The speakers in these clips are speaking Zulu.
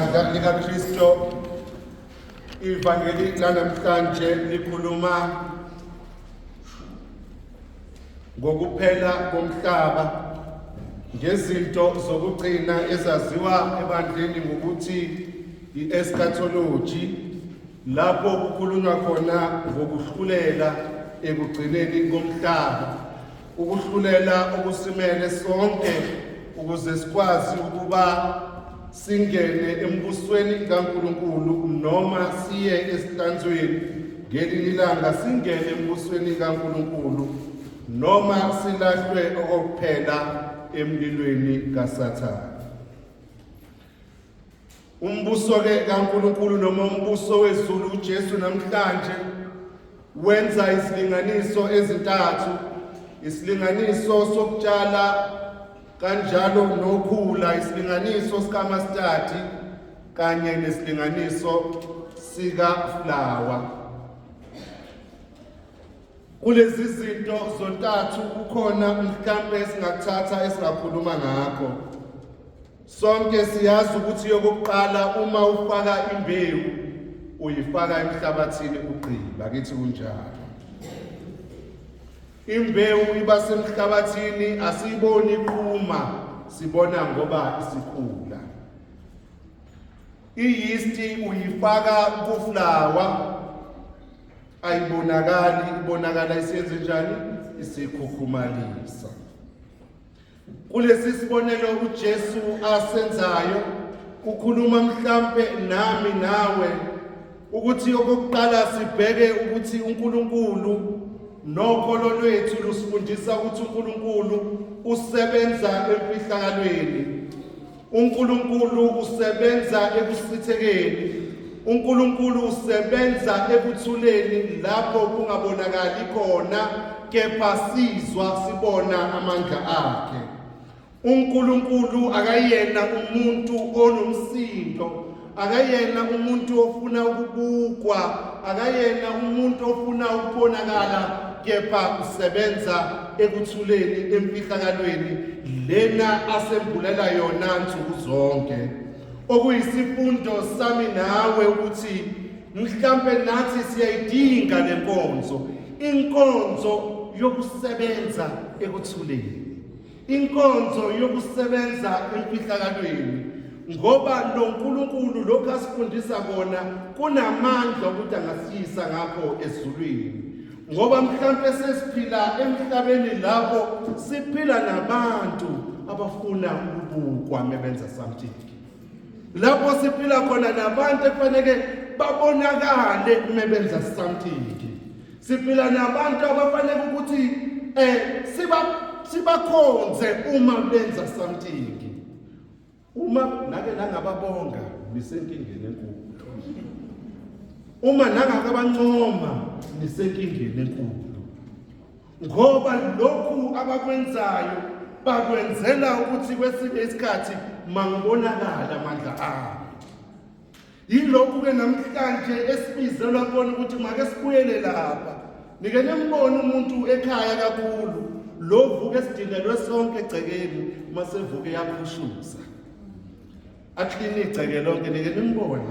Bandla likaKristo, ivangeli lanamhlanje likhuluma ngokuphela komhlaba, ngezinto zokugcina ezaziwa ebandleni ngokuthi i-eschatology, lapho kukhulunywa khona ngokuhlulela ekugcineni komhlaba, ukuhlulela okusimele sonke ukuze sikwazi ukuba singene embusweni kaNkulunkulu noma siye esihlanzweni ngelinye ilanga, singene embusweni kaNkulunkulu noma silahlwe okokuphela emlilweni kaSathane. Umbuso-ke kaNkulunkulu noma umbuso wezulu, uJesu namhlanje wenza izilinganiso ezintathu: isilinganiso sokutshala kanjalo nokhula, isilinganiso sikamastadi kanye nesilinganiso sikaflawa. Kulezi zinto zontathu kukhona mhlampe esingakuthatha esingakhuluma ngakho. Sonke siyazi ukuthi yokuqala, uma ufaka imbewu, uyifaka emhlabathini ugqiba kithi kunjalo. Imbewu iba semhlabathini, asiyiboni iqhuma, sibona ngoba isikhula. I-yeast uyifaka kuflawa, ayibonakali, ibonakala isiyenze njani? Isikhukhumalisa. Kulesi sibonelo uJesu asenzayo, ukhuluma mhlampe nami nawe ukuthi okokuqala sibheke ukuthi uNkulunkulu nokholo lwethu lusifundisa ukuthi uNkulunkulu usebenza emfihlakalweni, uNkulunkulu usebenza ekusithekeni, uNkulunkulu usebenza ekuthuleni lapho kungabonakali khona, kepha sizwa sibona amandla akhe. UNkulunkulu akayena umuntu onomsindo, akayena umuntu ofuna ukubukwa, akayena umuntu ofuna ukubonakala, kepha usebenza ekuthuleni, emfihlakalweni lena asembulela yona nsuku zonke. Okuyisifundo sami nawe ukuthi mhlampe nathi siyayidinga lenkonzo, inkonzo yokusebenza ekuthuleni, inkonzo yokusebenza emfihlakalweni, ngoba lo nkulunkulu lokhu asifundisa kona kunamandla ukuthi angasiyisa ngakho ezulwini. Ngoba mhlampe sesiphila emhlabeni lapho siphila nabantu abafuna ukubukwa mebenza something, lapho siphila khona nabantu ekufanele babonakale mebenza something, siphila nabantu abafanele ukuthi sibakhonze uma benza something. Uma nake nangababonga, nisenkingeni enkulu. Uma nangakabancoma, nisenkingeni enkulu, ngoba lokhu abakwenzayo bakwenzela ukuthi kwesinye isikhathi mangibonakala amandla abo. Yilokhu-ke namhlanje esibizelwa kona ukuthi make sibuyele lapha. Nike nimbone umuntu ekhaya kakhulu lo vuka esidinelwe sonke egcekeni, uma sevuke yakhushuza akline igceke lonke. Nike nimbone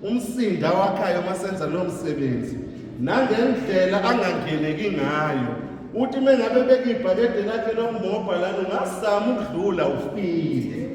umsinda wakhayo uma senza lowo msebenzi nangendlela angangeneki ngayo. Uthi mengabe beka ibhakede lakhe lombobha lana, ungasama ukudlula, ufile.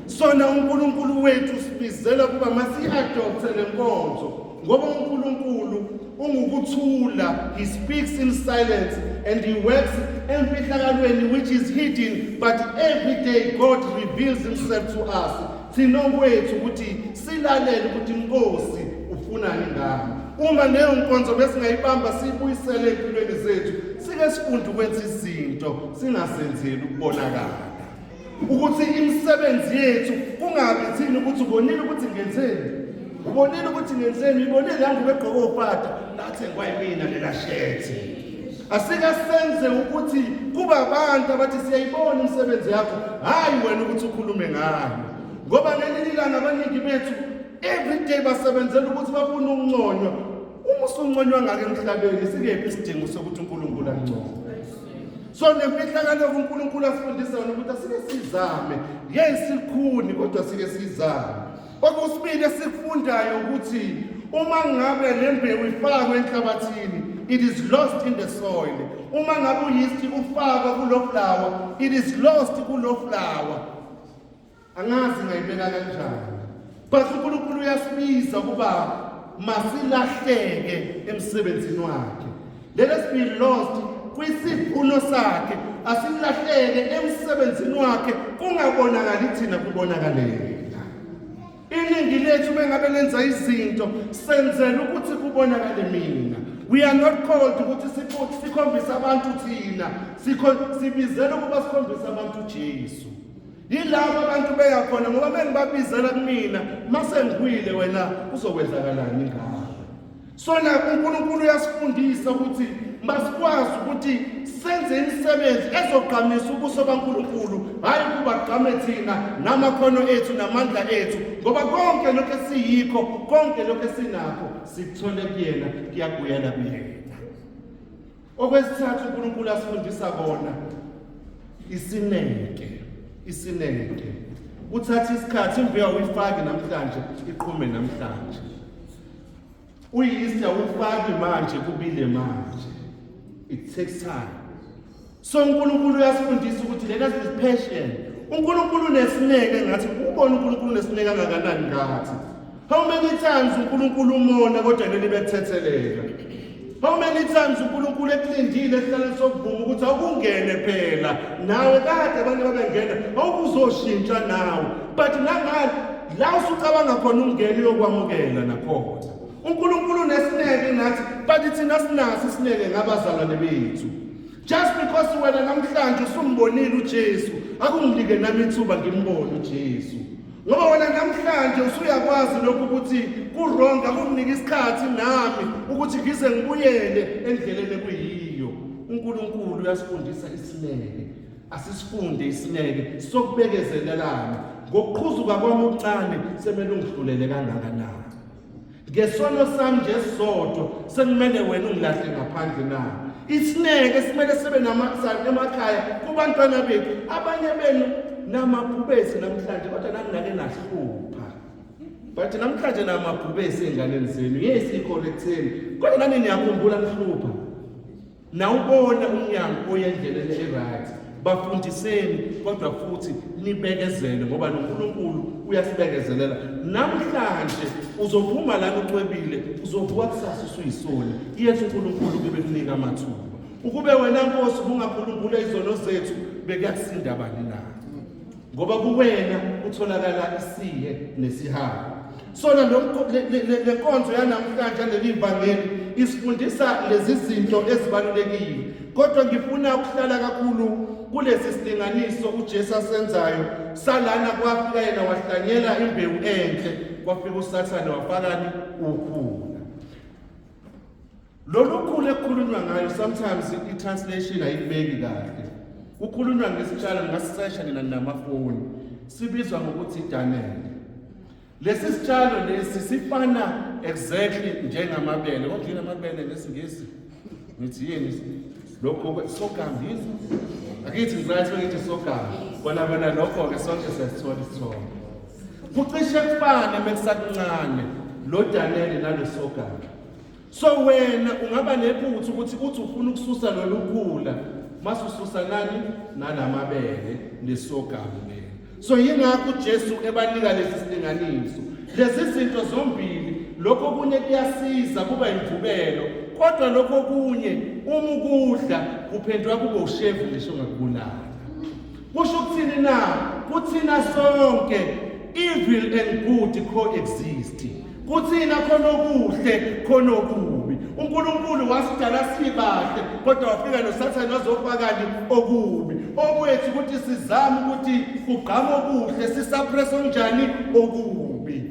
Sona uNkulunkulu wethu sibizela ukuba masi-adopte le nkonzo, ngoba uNkulunkulu ungukuthula. He speaks in silence and he works emfihlakalweni, which is hidden, but every day God reveals himself to us. Thina okwethu ukuthi silalele ukuthi inkosi ufunani ngami. Uma leyo nkonzo besingayibamba siyibuyisele empilweni zethu, sike sifunde ukwenza izinto singasenzeli ukubonakala, ukuthi imisebenzi yethu kungabi thina ukuthi ubonile ukuthi ngenzeni, ubonile ukuthi ngenzeni, uyibonile la ngubo egqoke ofata lathengwa yimina lela shethi. Asike senze ukuthi kuba abantu abathi siyayibona imisebenzi yakho, hhayi wena ukuthi ukhulume ngayo. Ngoba ngelinye ilanga abaningi bethu every day basebenzela ukuthi bafuna ukunconywa. Uma usunconywa ngake emhlabeni, sikephi isidingo sokuthi uNkulunkulu ancome? So nemfihlakalo kuNkulunkulu asifundisa yona ukuthi asike sizame, yes, sikhuni, kodwa sike sizame. Okusibili esikufundayo ukuthi uma ngabe le mbewu ifakwe enhlabathini, it is lost in the soil. Uma ngabe uyeast ufakwa kulo flour, it is lost kulo flour. Angazi ngayibeka kanjani, but uNkulunkulu uyasibiza ukuba masilahleke emsebenzini wakhe. Let us be lost kwisivuno sakhe, asilahleke emsebenzini wakhe, kungabonakali thina, kubonakale yena. Iningi lethu mengabe lenza izinto senzela ukuthi kubonakale mina. We are not called ukuthi sikhombise abantu thina, sibizela ukuba sikhombise abantu uJesu. Yilapho abantu beya khona, ngoba bengibabizela kumina, mase ngiwile wena uzokwenzakalani ngawe? Sona uNkulunkulu uyasifundisa ukuthi masikwazi ukuthi senze imisebenzi ezogqamisa ubuso baNkulunkulu, hhayi ukuba kugqame thina namakhono ethu namandla ethu, ngoba konke lokhu esiyikho, konke lokhu esinakho sikuthole kuyena, kuyabuyela kuyena. Okwesithathu uNkulunkulu asifundisa kona isineke, isineke. Kuthatha isikhathi, imbewu awuyifaki namhlanje iqhume namhlanje. Uyeast awufaki manje kubile manje. It takes time. So uNkulunkulu uyasifundisa ukuthi let us be patient. uNkulunkulu unesineke ngathi, ubona uNkulunkulu unesineke kangakanani ngathi. How many times uNkulunkulu umona kodwa leli bethethelela? How many times uNkulunkulu ekulindile esihlalweni sokuvuma ukuthi awukungene phela nawe, kade abantu babengena, awukuzoshintsha nawe, but nangani la usucabanga khona ungene uyokwamukela nakhona. uNkulunkulu unesineke nathi, but thina sinaso isineke ngabazalwane bethu. Just because wena namhlanje usumbonile uJesu, akunginike nami ithuba ngimbone uJesu. Ngoba wena namhlanje usuyakwazi lokhu ukuthi ku-wrong, akunginike isikhathi nami ukuthi ngize ngibuyele endleleni ekuyiyo. uNkulunkulu uyasifundisa isineke. Asisifunde isineke sokubekezelelana. Ngokuqhuzuka kwami okuncane semele ungihlulele kangakanani? Ngesono sami nje sodwa sekumele wena ungilahle ngaphandle na? Isineke simele sibe emakhaya kubantwana bethu. Abanye benu namabhubesi namhlanje, kodwa nani nake nahlupha. But namhlanje namabhubesi ey'nganeni zenu. Yes, icorrecteni, kodwa nani niyakhumbula nihlupha. Nawubona umnyango oyendleleni e-right, bafundiseni, kodwa futhi nibekezele, ngoba noNkulunkulu uyasibekezelela. Namhlanje uzophuma lana ucwebile, uzovuka kusasa usuyisoni. Yethi uNkulunkulu kube kunika amathuba. Ukube wena Nkosi ubungakhulumbula izono zethu, bekuyakusinda bani na? Ngoba kuwena kutholakala isihe nesihawu. Sona le nkonzo yanamhlanje leli vangeli isifundisa lezi zinto ezibalulekile, kodwa ngifuna ukuhlala kakhulu kulesi silinganiso uJesu asenzayo salana. Kwafika yena wahlanyela imbewu enhle, kwafika uSathane wafakani ukhula. Lolu khula ekukhulunywa ngayo, sometimes i-translation ayibeki kahle. Kukhulunywa ngesitshalo, ningasisesha nina namafoni, sibizwa ngokuthi idarnel. Lesi sitshalo lesi sifana exactly njengamabele, kodwa yini amabele ngesiNgisi? Ngithi yini lokho, sorghum yini? Akithi right, ngithi sorghum. Kona kona lokho-ke sonke siyasithola isithombe. Kucishe kufane mekusakuncane lo darnel nalo sorghum. So wena ungaba nephutha ukuthi uthi ufuna ukususa lolu khula, masususa nani nalamabele nesorghum lena. So yingakho uJesu ebanika lesi silinganiso, lezi zinto zombili. Lokho kunye kuyasiza kuba imvubelo, kodwa lokho kunye uma ukudla kuphenduka kube ushevu ngisho ngakubulala. Kusho ukuthini na? Kuthina sonke evil and good coexist. Kuthina khona okuhle, khona okubi. uNkulunkulu wasidala sibahle, kodwa wafika noSathane wazofakani okubi. Okwethu ukuthi sizame ukuthi kugqame okuhle, sisuppress okunjani okubi.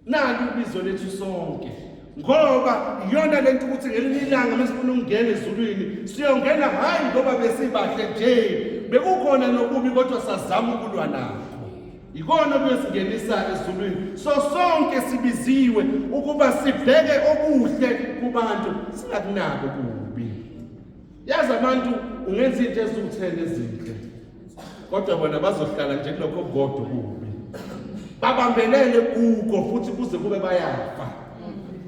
Nalo ubizo lethu sonke, ngoba iyona lento ukuthi ngelinye ilanga masifuna ukungena ezulwini siyongena hhayi ngoba besibahle nje, bekukhona nokubi kodwa sazama ukulwa nakho, ikona okuyosingenisa ezulwini. So sonke sibiziwe ukuba sibheke okuhle kubantu, singakunaki okubi. Yazi abantu ungenza into eziwu-10 ezinhle, kodwa bona bazohlala nje kulokho okukodwa okubi. Babambelele kuko futhi kuze kube bayafa.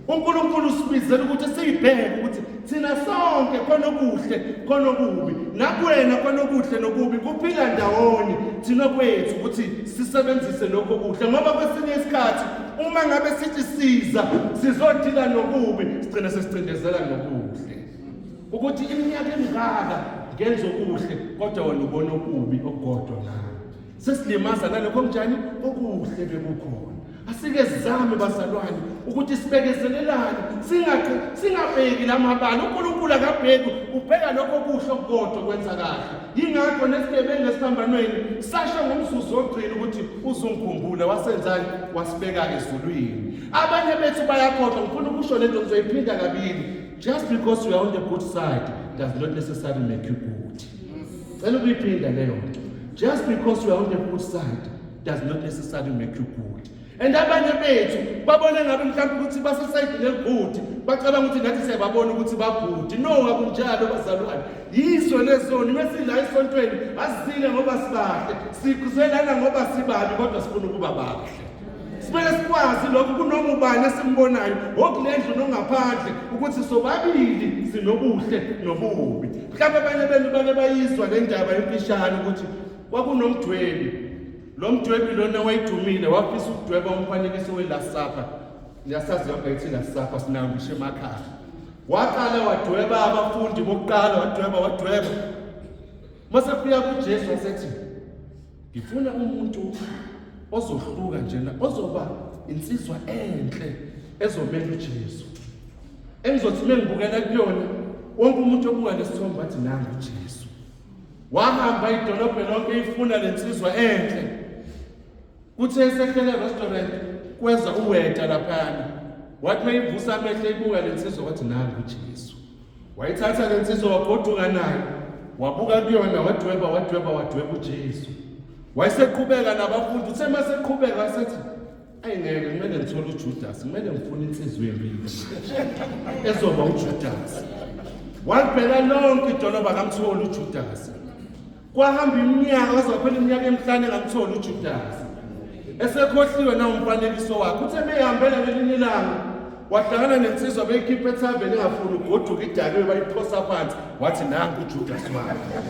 UNkulunkulu usibizela ukuthi siyibheke ukuthi thina sonke khona okuhle khona okubi, nakuwena khona okuhle nokubi kuphila ndawonye. Thina kwethu ukuthi sisebenzise lokho kuhle, ngoba kwesinye isikhathi uma ngabe sithi siza sizodila nokubi, sigcina sesicindezela nokuhle. Ukuthi iminyaka emingaka ngenza okuhle, kodwa wena ubona okubi okukodwa ngami. Sesilimaza nalokho okunjani okuhle bekukhona. Asike sizame bazalwane ukuthi sibekezelelane, singabheki lamabala. uNkulunkulu akabheki, ubheka lokho okuhle okukodwa kwenza kahle. Yingakho nesigebengu esiphambanweni sasho ngomzuzu wokugcina ukuthi uzungikhumbula. Wasenzani? Wasibeka ezulwini. Abanye bethu bayakhohlwa. Ngifuna ukusho lento, ngizoyiphinda kabili. Just because you are on the good side does not necessarily make you good. Cela ukuyiphinda leyo nto. Just because you are on the good side does not necessarily make you good. And abanye bethu babone ngabe mhlawumbe ukuthi basesayidini eligood, bacabanga ukuthi nathi siyababona ukuthi bagood. No, akunjalo bazalwane. Yiso lesoni mesila esontweni asizile ngoba sibahle, sikuzelana ngoba sibabi, kodwa sifuna ukuba bahle. Simele sikwazi lokhu kunoma ubani esimbonayo okule ndlu nongaphandle ukuthi sobabili sinobuhle nobubi. Mhlawumbe abanye benu bake bayizwa le ndaba emfishane ukuthi kwakunomdwebi. Lo mdwebi lona wayedumile, wafisa ukudweba umfanekiso we-Last Supper. Niyasazi yonke ithi Last Supper, sinayo ngisho emakhaya. Waqala wadweba abafundi bokuqala, wadweba wadweba. Mase kufika kuJesu wasethi, ngifuna umuntu ozohluka njena, ozoba insizwa enhle ezomela uJesu, engizothi uma ngibukela kuyona wonke umuntu obuka lesithombe athi nangu uJesu. Wahamba idolobha lonke ifuna lensizwa enhle. Kuthe esehlele restaurant kweza uweta laphana, wathi mayivusa amehlo ibuka lensizwa wathi nangu uJesu. Wayithatha lensizwa wagoduka nayo, wabuka kuyona, wadweba wadweba wadweba uJesu. Wayeseqhubeka nabafundi. Uthe maseqhubeka wasethi, ayi ngeke, kumele ngithole uJudas, kumele ngifune insizwa yempilo ezoba uJudas. Walibheka lonke idolobha akamtholi uJudas. Kwahamba iminyaka, kwaze kwaphela iminyaka emihlanu engamtholi uJudas. Esekhohliwe nawumfanekiso wakhe. Uthe meyihambela ngelinye ilanga wahlangana nensizwa beyikhipha ethaveni engafuni ugoduka, idakiwe, bayiphosa phansi, wathi nangu uJudas wakhe.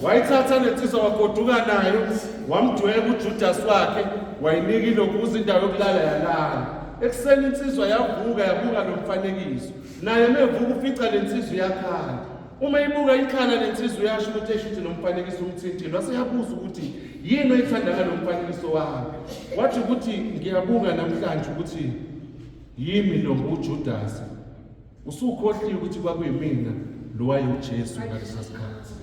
Wayithatha lensizwa wagoduka nayo, wamdweba uJudas wakhe, wayinika ilokuza indawo yokulala, yalala. Ekuseni insizwa yavuka yabuka lo mfanekiso. Naye mevuka ufica lensizwa iyakhala. Uma ibuka ikhala lensizwa uyasho ukuthi esho ukuthi lo mfanekiso umthintile. Waseyabuza ukuthi yini oyithanda ngalo mfanekiso wami. Wathi ukuthi ngiyabuka namhlanje ukuthi yimi lo nguJudas. Usukhohliwe ukuthi kwakuyimina lo wayewuJesu ngalesa sikhathi.